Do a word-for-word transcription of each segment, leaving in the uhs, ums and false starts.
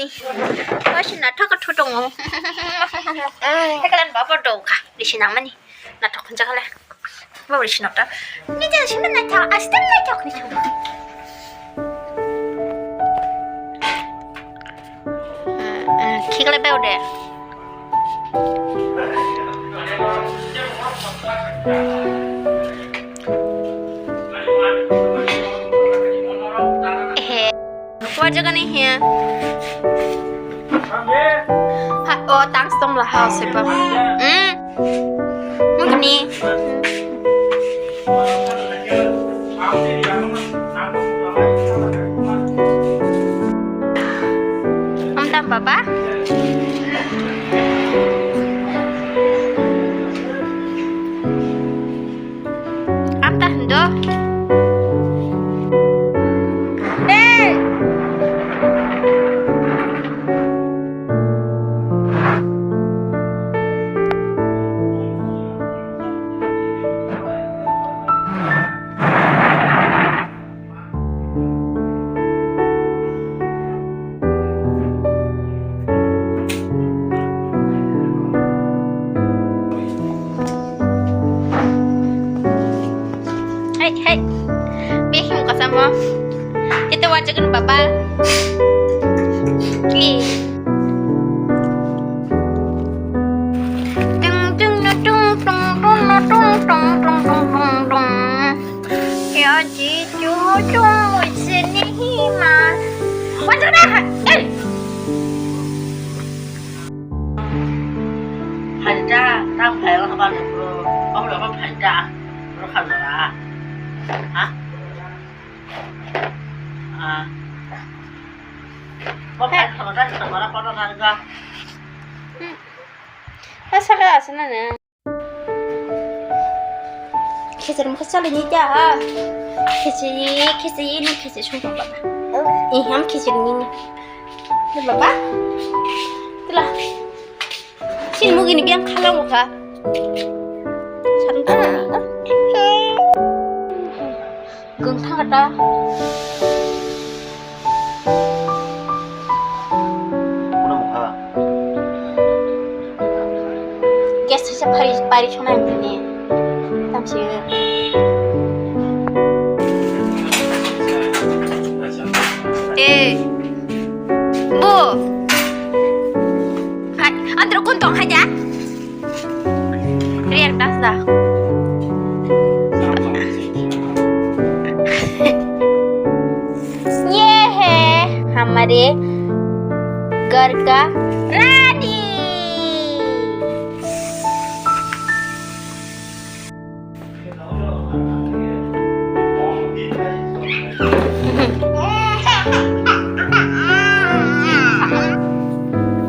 Wasi naithok khe thu tongo. Heklan babo do kha, risi nangmani. Naithok hwnjakha le. Babo risi nokta. Ni je sima naithok, aswk naithok ni song. Khiklai bai ode. Ehe. Warjagani hiya. Ha, o tang stom la ha sepa. Hmm. Mungkin ni. Om tam baba. Amta hendo. Hey! Hai, hai. Behim kasamo. Kita wajakan baba. Ki. Tung, tung, tung, tung. Ya, ji, ju, ju, mu, si, ni, hi, ma. Wajar dah. Eh. Phaida, ta phai, o haba ni bro. O haba phaida. Bro kha jora. Ha? Ah. Bo phai kha jora, kha jora, kono na ga. Hmm. Asa ka asa na ne. Khichiri mokhe chali ni ta ha. Khichiri, khichiri, ni khichiri sung baba. Eh, ham khichiri ni ni. Ni baba. Tila. Sin mugi ni biang khala mokha. Sarung ta. Kung thang kata. Gas sa pari pari chona ni. Tamsi. Eh. Bu. Hai, antro kun tong haja. Real das da. ये है हमारे घर का रानी।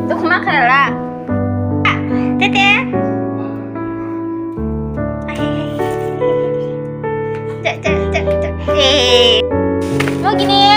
Dukma khala. Tete. Cek, cek, cek, cek. Eh. Mau gini.